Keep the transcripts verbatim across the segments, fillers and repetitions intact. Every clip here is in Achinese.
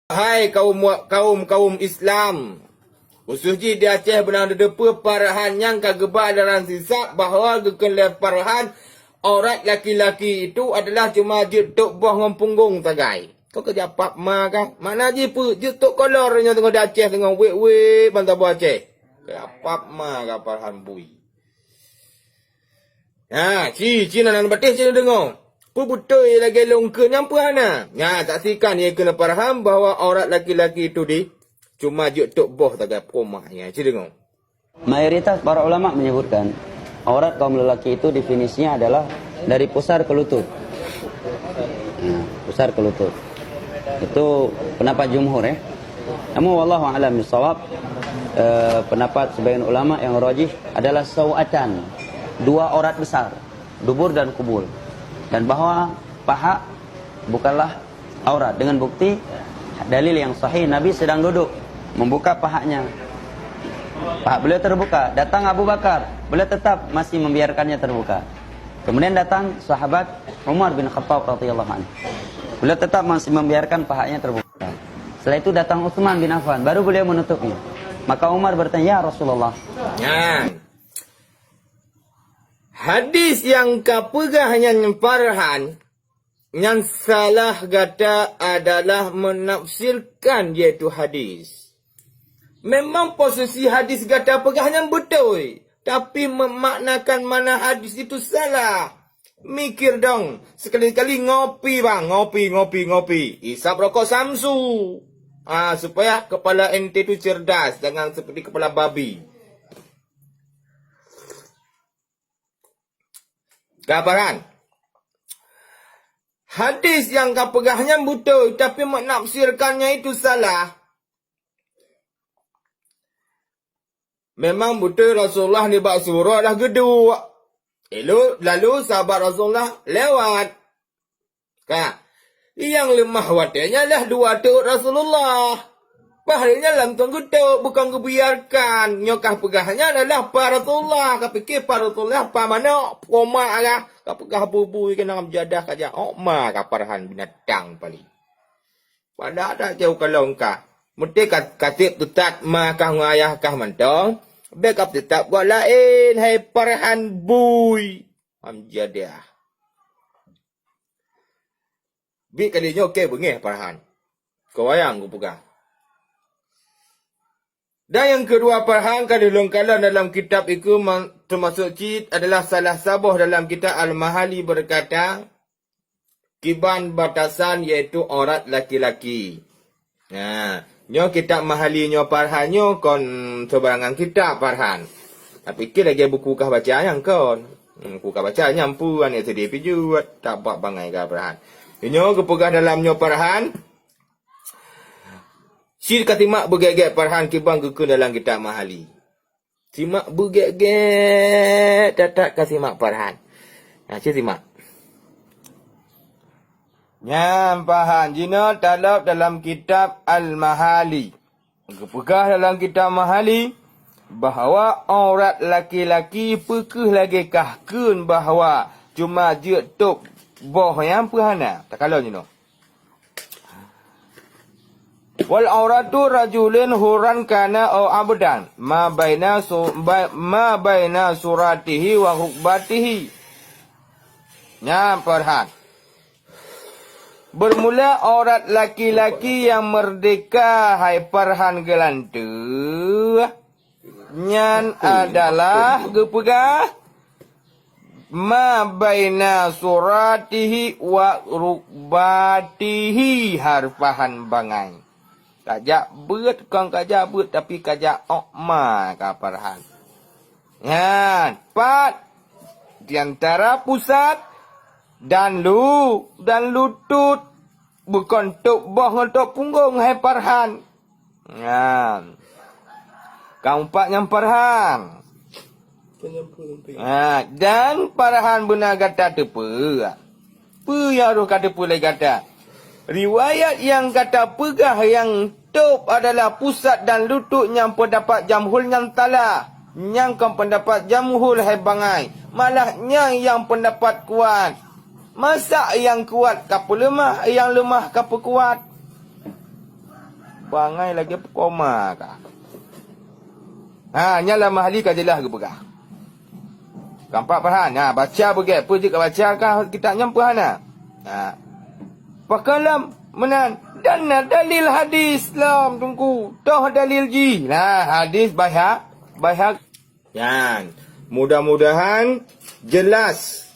Hai kaum, kaum, kaum Islam, khusos jih di Aceh, beunang teudeupeu Farhan nyang ka geuba dalam sisab bahwa geukheun lé Farhan aurat laki-laki itu adalah cuma jeuet tôb boh ngon punggong sagai. Kau keu japab ma kah? Makna jih peue? Jeuet tôb kolor nyoe teungoh di Aceh, teungoh wék-wék ban saboh Aceh. Keu japab ma kah Farhan bui. Ha, ci, ci nan, nan batéh ci deungoe. Peue beutôi lagée lôn kheun nyang peue hana? Nya, saksikan ie keuneuk Farhan bahwa aurat laki-laki itu di cuma jeuet tôb boh sagai, peue mah. Nya, ci deungoe. Mayoritas para ulama menyebutkan aurat kaum lelaki itu definisinya adalah dari pusar ke lutut. Ya, pusar ke lutut. Itu pendapat jumhur, ya. Namun wallahu a'lam bishawab, eh, pendapat sebagian ulama yang rajih adalah sawatan, dua aurat besar, dubur dan kubul. Dan bahwa paha bukanlah aurat dengan bukti dalil yang sahih, Nabi sedang duduk membuka pahanya. Paha beliau terbuka. Datang Abu Bakar, beliau tetap masih membiarkannya terbuka. Kemudian datang sahabat Umar bin Khattab radhiyallahu anhu. Beliau tetap masih membiarkan pahanya terbuka. Setelah itu datang Utsman bin Affan, baru beliau menutupnya. Maka Umar bertanya, "Ya Rasulullah." Nyan. Hadis nyang ka peugah nyan Farhan, nyang salah gata adalah menafsirkan yaitu hadis. Memang posisi hadis gata peugah nyan beutôi, tapi memaknakan makna hadis itu salah. Mikir dong, sekali-kali ngopi bang, ngopi, ngopi, ngopi. Isap rokok Samsu. Ah, supaya kepala ente tu cerdas, jangan seperti kepala babi. Ka Farhan. Hadis nyang ka peugah nyan beutôi, tapi menafsirkannya itu salah. Memang beutôi Rasulullah nibak surok dah geuduek. Lalu, lalu sahabat Rasulullah lewat. Ka. Nyang leumah watée nyan lah dua teuk Rasulullah. Pahalnya langsung geutôp, bukon geubiarkan. Nyoe kah peugah nyan adalah pa Rasulullah. Ka pike pa Rasulullah, pa manok, poma arah. Ka peugah bubui keunan jadah ka jak. Oh, ma ka Farhan binatang paléng. Padahal tak jauh kalon kah. Meuti ka, ka seb teutat ma kah ngon ayah kah mantong. Bék ka teutat buat laén, hai Farhan bui. Am jadah. Bit kali nyoe kée beungéh Farhan. Keu wayang kupeugah. Dan nyang keudua Farhan ka lôn kalon dalam kitab iku man-, teumasok cit adalah salah saboh dalam kitab Al-Mahali beukata, kiban batasan yaitu aurat laki-laki. Ha, nyoe kitab Mahali nyoe Farhan nyoe kon seubarangan kitab Farhan. Tapi kira lagée buku kah baca nyang kon. Hmm, buku kah baca nyang pun aneuk sideh pijuet, tak buat bangai kah Farhan. Nyoe geupeugah dalam nyoe Farhan. Cit ka simak beugét-gét Farhan kiban geukheun dalam kitab Mahali. Simak beugét-gét, that-that ka simak Farhan. Nah, cit simak. Nyan Farhan, jinoe talab dalam kitab Al-Mahali. Geupeugah dalam kitab Mahali, bahwa aurat laki-laki peu kheueh lagée kah kheun bahwa cuma jeuet tôb boh nyang peu hana. Takalon jinoe. Wal auratu rajulin hurran kana au abdan, ma baina su-, ba-, ma baina suratihi wa rukbatihi. Nyan Farhan. Bermula aurat laki-laki yang merdeka, hai Farhan geulanteue, nyan adalah geupeugah ma baina suratihi wa rukbatihi, hai Farhan bangai. Kajak beuet, kon kajak beuet, tapi kajak ôk ma ka Farhan. Nyan, pat di antara pusat dan lu-, dan lutut, bukon tôb boh ngon tôb punggong, hai Farhan. Nyan. Ka umpat nyan Farhan. Ha, dan Farhan beuna gata teupeue. Peue nyang roh ka teupeue lé gata? Riwayat nyang gata peugah nyang tôb adalah pusat dan lutut nyang peundapat jamhur nyan salah. Nyan kon peundapat jamhur hai bangai. Malah nyan nyang peundapat kuat. Masa nyang kuat ka peuleumah, nyang leumah ka peukuat? Bangai lagée peukoma ka. Ha, nyan lam Mahalli ka jeulaih geupeugah. Kampak Farhan, ha, baca beugét, peue jeuet ka baca ka kitab nyan peue hana. Ha. Pakon lom meunan, dan na dalil hadis lom Teungku. Toh dalil jih. Nah, hadis baca, baca. Nyan, mudah-mudahan jelas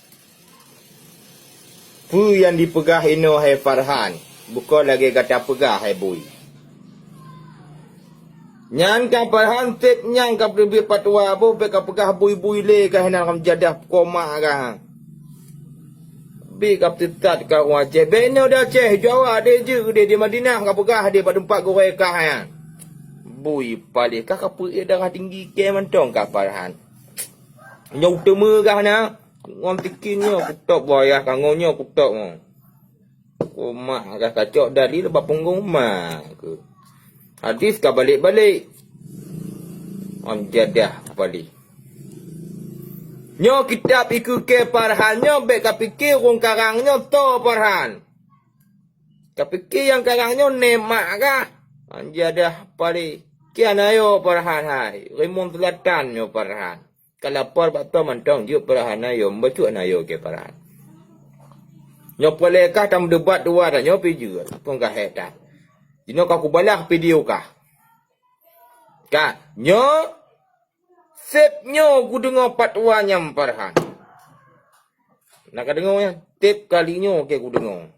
peue nyang dipeugah inoe hai Farhan, bukon lagée gata peugah hai Bui. Nyan ka Farhan seb nyang ka peuteubiet patwa boh bék ka peugah Bui-Bui lé ka hinan lam jadah peukoma ka. Bék ka peuteutat ka ureuëng Aceh. Bék inoe di Aceh, Jawa deh jeuet deh di Madinah ka peugah deh bak teumpat gurée kah nyan. Bui paléh kah ka peuék darah tinggi kée mantong ka Farhan. Nyoe uteumé gah na, ngon tikin nyoe kutôb boh ayah ka ngon nyoe kutôb ngon. Koma gah kacok dalil bak punggong ma keu. Hadis ka balek-balek. Ngon jadah paléh. Nyoe kitab ikeue kée Farhan nyoe bék ka pike ureuëng karang nyoe toh Farhan. Ka pike nyang karang nyoe nemak kah? Ngon jadah paléh. Kian ayo Farhan hai. Rimueng Selatan nyoe Farhan. Ka lapor bak toh mantong jeuet Farhan ayo, meubacut ayo kée Farhan. Nyoe peureulée kah tameudebat dua tanyoe pih jeuet, pun ka hék that. Jinoe ka kubalah video kah. Ka, nyoe seb nyoe kudeungoe patwa nyan Farhan. Na ka deungoe nyan, tieb kali nyoe kée kudeungoe.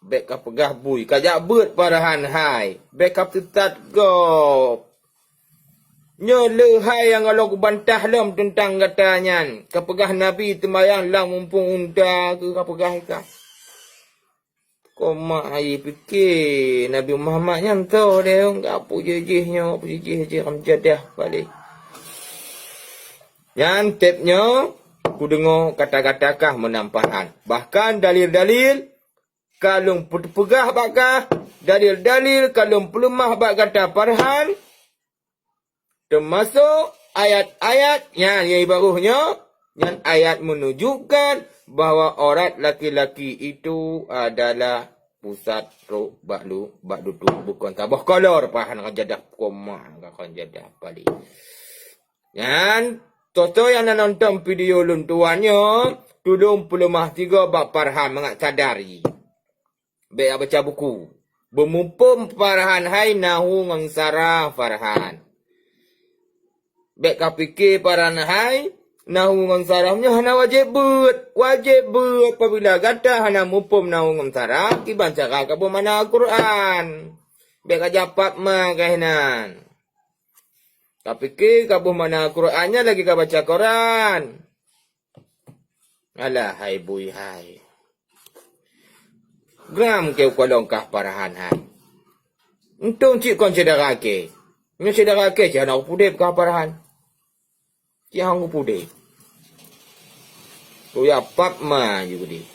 Bék ka peugah Bui, ka jak beuet Farhan hai. Bék ka peuteutat gob. Nyoe le hai nyang gohlom kubantah lom teuntang gata nyan. Ka peugah Nabi teumayang lam muphom unta keu ka peugah ka. Koma hai pike Nabi Muhammad nyan toh deh, ka peujih-jih nyoe, peujih-jih jih lam jadah paléh. Nyan tieb nyoe kudeungoe kata-kata kah meunan Farhan. Bahkan dalil-dalil ka lôn peupeugah bak kah, dalil-dalil ka lôn peuleumah bak gata Farhan, teumasok ayat-ayat nyan nyang baroh nyoe, nyan ayat menunjukkan bahwa aurat laki-laki itu adalah pusat rot bak lu-, bak dutu, bukon saboh kolor Farhan ka jadah koma, ka jadah paléh. Nyan, toh-toh nyang na nonton video lôn tuan nyoe, tulông peuleumah sigoe bak Farhan mangat sadar jih. Bék jak baca buku. Beumuphom Farhan hai nahu ngon sarah Farhan. Bék ka pike Farhan hai nahu ngon sarah nyoe hana wajéb beuet. Wajéb beuet apabila gata hana muphom nahu ngon sarah, kiban cara ka boh makna Al-Quran. Bék ka jak pap ma kah hinan. Ka pike ka boh makna Al-Quran nyan lagée ka baca Quran. Alah hai Bui hai. Gram kée ukalon kah Farhan hai. Untông cit kon syedara kée. Nyoe syedara kée cit hana kupudeb kah Farhan. Cit hana kupudeb. Kuyak pap ma ju geude.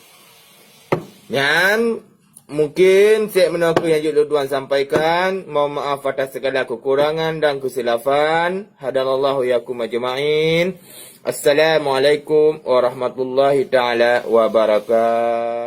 Nyan, mungkin seb meunoe kheueh nyang jeuet lôn tuan sampaikan. Mohon maaf atas segala kekurangan dan kesilapan. Hadanallahu iyyakum ajma'in. Assalamualaikum warahmatullahi taala wabarakatuh.